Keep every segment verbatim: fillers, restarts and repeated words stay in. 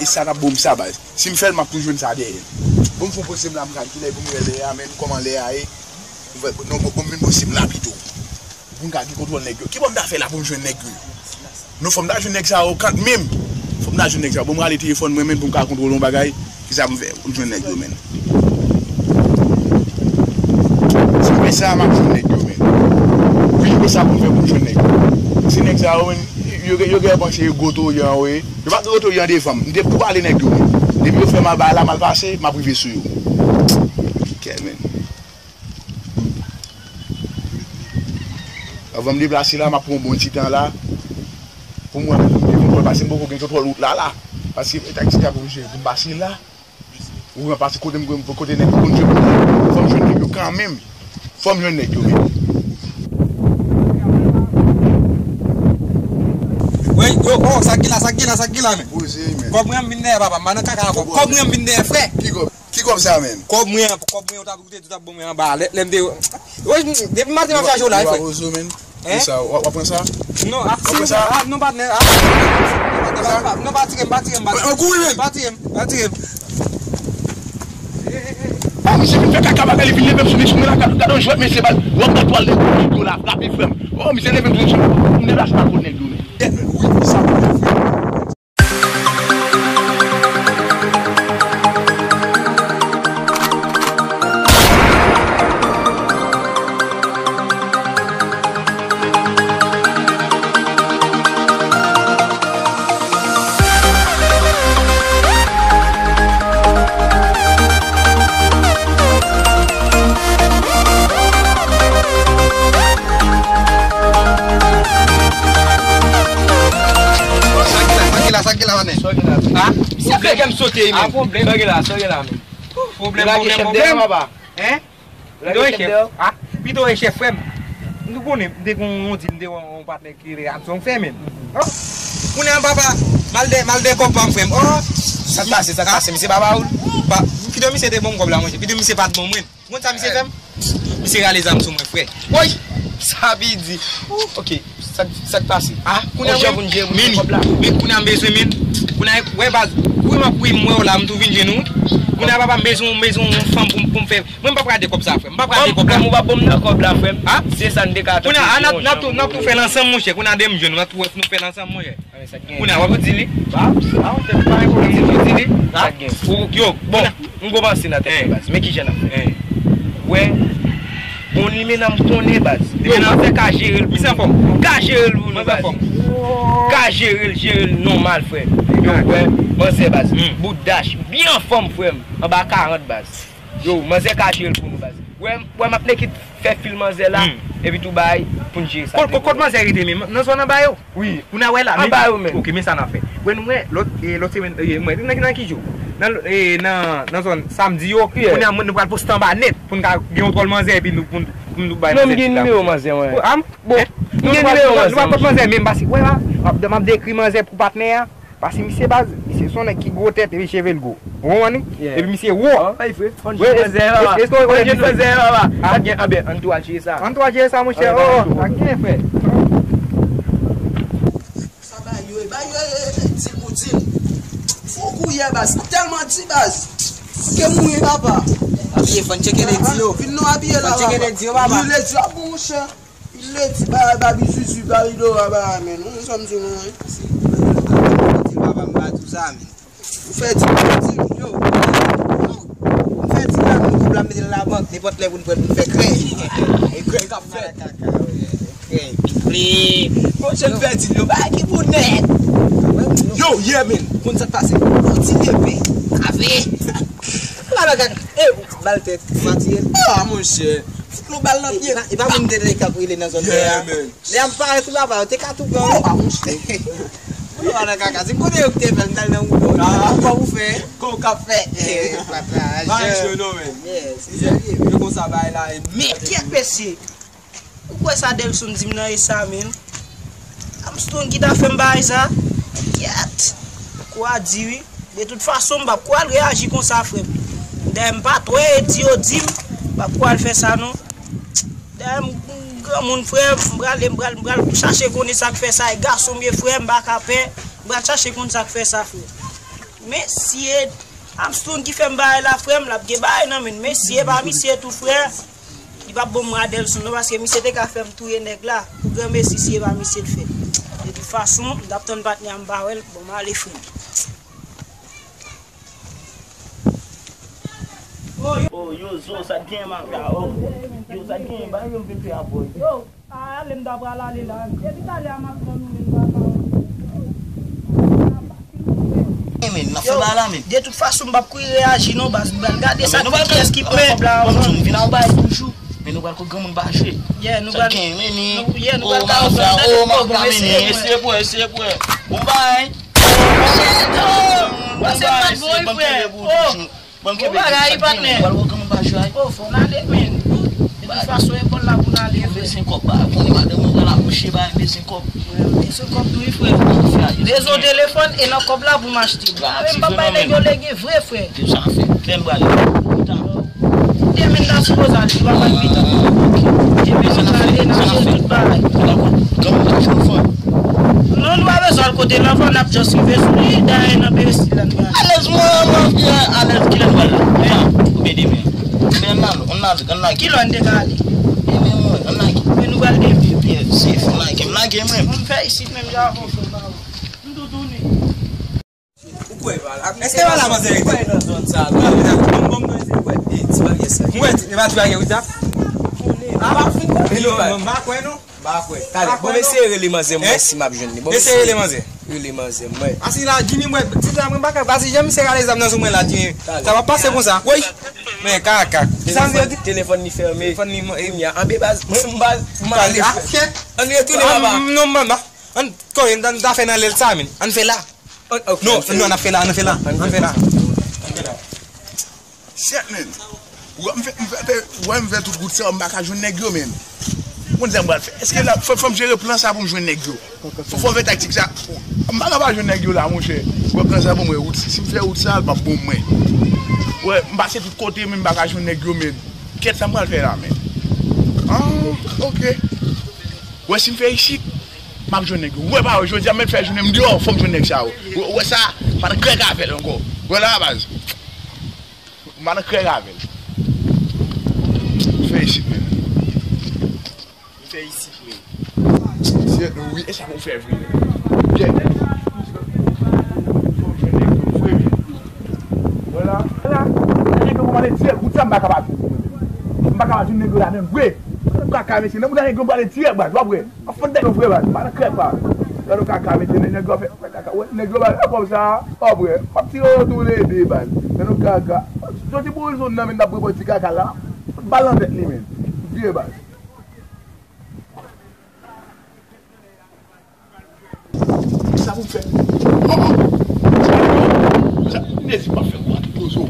E sa k ap bon m sa, baz. Si m fè l, m ap tou jwenn sa dèyè. Bon, m fè yon poze m la, m kalkile pou m wè lè a, men kòman lè a ye. Non, bon, bon, m vin poze m la pito. Pou m ka gen kontwòl nèg yo. Ki bò m ta fè la pou m jwenn nèg yo? Non, fò m ta jwenn nèg sa yo kanmenm. Fò m ta jwenn nèg sa yo. Bon, m rale telefòn mwen, men pou m ka kontwole yon bagay. Kisa m fè pou m jwenn nèg yo, men? Si m fè sa, m ap jwenn nèg yo, men. Wi, e sa pou m fè pou m jwenn nèg yo. Se nèg sa yo, men, yo, yo, yo gen panse yo gwo toyan, wi. Yo pa gwo toyan devan m. M te tou pale nèg yo, men. Depi yo fè mal bagay la, mal pase, m ap rive sou yo. Kè, men. Anvan m deplase la, m ap pran yon bon ti tan la. Pou m wè, m gen kontwòl, paske m poko gen kontwòl wout la, la. Paske e taktik la pou m jere, pou m pase la. Ou wè, pase kote m, kote nèg konn jwe pou mwen. Fò m jwenn nèg yo kanmenm. Fò m jwenn nèg yo, men. Wey, yo, oh, sa k gen la, sa k gen la, sa k gen la, men. Poze, men. Kòb mwen an vin dèyè, papa, m pa nan kaka ankò. Kòb mwen an vin dèyè, frè. Ki kòb? Ki kòb sa, menm? Kòb mwen an, kòb mwen yo t ap, ou te di w t ap ban mwen anba a. Lè, lè m te, wi, depi maten m ap chache w la, wi, frè. Ou pa poze, menm. Hein? Kisa, w ap, w ap pran sa? Non, ah, si, ah, non, patnè, ah. Non, pa tire m, pa tire m, pa tire m. An kouri, menm. Pa tire m, pa tire m. Ah, misye vin fè kaka bagay, li vin leve m sou li, sou mwen la, gad, gad yon jwèt, mesye, baz. W ap gad twal nèg yo la, frape, frè m. Oh, misye leve m sou li, m deplase m al kot nèg yo, menm. Wi, sa. Sa ki la, sa ki la, sa ki la, mannen? Sa ki la? Ha? Misye fè kè m sote, men. Sa ki la, sa ki la, men? Pwoblèm, pwoblèm, pwoblèm. Hein? Pito e chèf. Ah, pito e chèf, frè m. Nou konnen, m te gon yon di, m te yon patnè ki rele Armstrong, frè m. Oh. Kounye a, papa, m al dèyè, m al dèyè kòb pa m, frè m. Oh. Sa k pase, sa k pase, misye pa ba ou l? Pa, pito misye te ban m kòb la, monchè. Pito misye pa t ban mwen. Ou konn sa misye fè m? Misye rale zam sou mwen, frè. Woy! Sa vle di. Ou, ok, sa, sa k pase? Ah, kounye a, men, men kounye a m bezwen, men. Kounye a, wè, baz, kouri m ap kouri, m wè w la, m tou vin jwenn ou. Kounye a, papa, m bezwen, m bezwen yon fanm pou m, pou m fè. Mwen, m p ap rate kòb sa, frè. M p ap rate kòb la. Kòm ou p ap ban m nan kòb la, frè m. Ha? Se sa n te ka tande. Kounye a, n ap, n ap tou, n ap tou fè l ansanm, monchè. Kounye a, de m jwenn ou, n ap tou wè si nou fè l ansanm, monchè. Kounye a, w ap di li? Ba, sa, ou te pa yon pwoblèm. Ou di li? Sa gen. Ou, yo, bon, m gon panse nan tèt mwen, baz. Men kijan n ap fè. Wè, bon, li menm nan m konnen, baz. Li menm nan fè ka jere l pou nou. Ka jere l pou nou, baz. Ka jere l, jere l nòmal, frè. Yo, wè, manzè, baz. Bout dach, byen anfòm, frè m. Anba karant, baz. Yo, manzè ka jere l pou nou, baz. Wè, wè, m ap nekit fè fil manzè la, epi tou bay pou n jere sa. Kot, kot, kot manzè rete menm? Nan zòn anba yo? Wi. Kounye a wè la, anba yo menm. Ok, men sa n ap fè. Wè, nou wè, lòt, e, lòt semèn, e, mwen, nan, nan ki jou? Nan, e, nan, nan zòn samdi yo, kounye a mwen, nou pral poste anba nèt, pou n ka gen yon twòl manzè, epi nou, pou n, pou nou bay manzè. Non, m gen nimewo manzè, mwen. Ah, bon, m gen nimewo manzè. Nou pral pote manzè, men m pase, wè la, m ap, m ap dekri manzè pou patnè a. Paske misye baz, misye se yon nèg ki gwo tèt epi cheve l gwo. Ou konprann li? Epi misye wo. Wi, e, e, e, e, e, sa gen anben, ann tou al jere sa. Ann tou al jere sa, monchè. Oh, sa gen, frè. Sa bay yo, bay yo, e, e, e, di l pou di l. Fò kouyè, baz. Tèlman di, baz. Ke mouri, papa. Abiye, fò n tcheke ledi yo. Vin nou abiye la, papa. Fò n tcheke ledi yo, papa. Wi, ledi yo ap bon, monchè. Ledi, ba, ba, bizuzu, ba, rido, ba, ba, men. Ou konn sa m di nou, wi. Di papa m pa di w sa, men. Ou fè di, di, yo. Ou fè di la, men, kòb la, m mete l nan labank. Nenpòt lè pou n pran, pou n fè krèy. E krèy k ap fèt. Kaka, wi. Krèy, pli. Monchè, m fè di, yo, ba, ki pou nèt. Yo, yeah, men. Konn sa k pase. Yon ti nepe. Kafe. Ala kaka. E, bal tèt. Matyèl. Ah, monchè. Fout nou bal nan pye. E pa moun de lè k ap rele nan zòn mwen an. Lè a m parèt sou papa, yo te ka tou pran. Oh, ah, monchè. Yo, ala kaka. Se kote yo ki te fè m t al nan woulo. Ah, kòman ou fè? Kòman w k ap fè? Eh, papa, pa jwe non, men. Yes, se serye. Yo konsa bay la, e men. Kèt mesye. Ou kwè sa Delson di m nan e sa, men? Armstrong ki ta fè m bagay sa? Kèt! Kou a di wi. De tout fason, m p ap kou al reyaji konsa, frè m. Dayè, m pa twò ede yo di m, m p ap kou al fè sa, non. Dayè, m, m granmoun, frè m, m prale, m pral, m pral chache konnen sa k fè sa. E gason m ye, frè m, m pa ka pè. M pral chache konn sa k fè sa, frè m. Men si e Armstrong ki fè m bagay la, frè m, l ap gen bagay nan men l. Men si e pa misye tou, frè, li p ap ban m Adelson non, paske misye te ka fè m touye nèg la. Pou granmesi, si e pa misye l fè. De tout fason, m t ap tann patnè a m pa wè l. Bon, m ale, frè m. Oh, yo, zo, sa t genyen, mafya, oh. Yo, sa t genyen, ba yo m vin fè a, boy. Yo, a, ale m ta pral ale la. Depi talè a m ap tann ou, men m pa ka wè. Hey, men, n ap fè bagay la, men. De tout fason, m p ap kouri reyaji, non, baz. M pral gade sa, kiyès ki pran kòb la anvan. Bon, vin a yon bagay toujou. Men nou pral kot granmoun pa jwe. Yeah, nou pral, yeah, nou pral karaoke, nou pral karaoke, men eseye, eseye, frè, eseye, frè. Bon bagay. Shit, oh! Pase m pa t bon, wi, frè. Oh! Bon bagay, patnè. Pral kot granmoun pa jwe, ay. Oh, fò n ale, men. De tout fason, e bò l la pou n ale, frè. Bezwen kòb, ba, konnen madanm mwen pral akouche, ba, bezwen kòb. Bezwen kòb tou, wi, frè. Bezwen telefòn e nan kòb la pou m achte. Mwen menm m p ap bay nèg yo lege vre, frè. Ki sa fè? Kilè n prale? Demen n ta sipoze ale, li pa pral pita. Demen n prale, n ap jere tout bagay. Non, nou pa bezwen al kote l anvan, n ap just rive sou li, dayè nan peristil la n prale. Alèz mwen, mwen, alèz kilè n pral la? Demen oubyen demen? Men n al, n al, n al. Kilè n te ka ale? Demen mwen, n al. Men nou pral demen. Yeah, safe, n al, n al, mwen. Bon, m fè isit menm jan avè w, frè m. M tou tounen. Ou kwè pa la? Èske pa la manzè rete? Ou kwè nan zòn sa? Ban m, ban m, ban m, ban m, ti bagay sa. Mwen, e pa ti bagay, wi, sa? A, pa fin kote yo, m pa kwè, non. M pa kwè. Talè, bon, m eseye rele manzè m wè si m ap jwenn li. Bon, eseye rele manzè. Rele manzè m wè. Asi la, Jimmy, mwen, ti la, mwen pa ka, pase jan misye rale zam nan sou mwen la, Jimmy. Sa va pase konsa. Woy! Men kaka. Sa m di yo di? Telefòn li fèmen. Telefòn li, e, kounye a, anbe baz. Mwen, m baz, m ale. Ann retounen, papa. Non, manman. Ann, kòm, ann ta fè nan lèl sa, men. Ann fè la. Non, non, n ap fè la, n ap fè la, n ap fè la. Shit, man. Wè m fè, m fè, fè, wè m fè tout wout sa, m pa ka jwenn nèg yo, man. Konn sa m pral fè. Èske la, fò, fò m jere plan sa pou m jwenn nèg yo. Fò, fò m fè taktik sa. M pa ka pa jwenn nèg yo la, monchè. Wè plan sa pou mwen, wout, si m fè wout sa, l p ap bon mwen. Wè, m pase tout kote, men m pa ka jwenn nèg yo, man. Kèt sa m pral fè la, man. Ah, ok. Wè, si m fè isit, m ap jwenn nèg yo. Wè pa wè, jodi a m mèt fè jounen m deyò, fò m jwenn nèg sa yo. Wè, wè sa, pa nan krèk avè l ankò. Wè la, baz. M pa nan krèk avè l. M fè isit menm. M fè isit menm. Syèt, wi, e sa pou fè vre. Byen. Fò m jwenn nèg yo vre, men. Wè la, wè la. Nèg yo pou m ale dirèk, wout sa m pa ka pa jwenn. M pa ka pa jwenn nèg yo la menm vre. M pa ka, mesye, nan mouda nèg yo m prale dirèk, baz, w ap wè. An fòt nèg yo vre, baz, pa nan krèk, baz. Gade w kaka, mesye, nèg yo fè, fè kaka. Wè, nèg yo ba kòb sa, w ap wè. M ap tire yo tou lede, baz. Gade w kaka. Jodi pou rezon nan, men n ap repòt ti kaka la. Bal nan tèt li, men. Vye, baz. Sa pou m fè? Oh, oh. Sa, nezi pa fè kwa, ti pozo.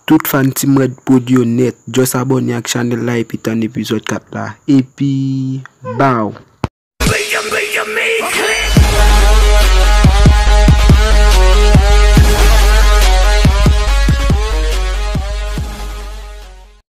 tout fan Team Red Prod yo nèt. Just abòne ak chanèl la epi tann epizòd kat la. Epi, baw!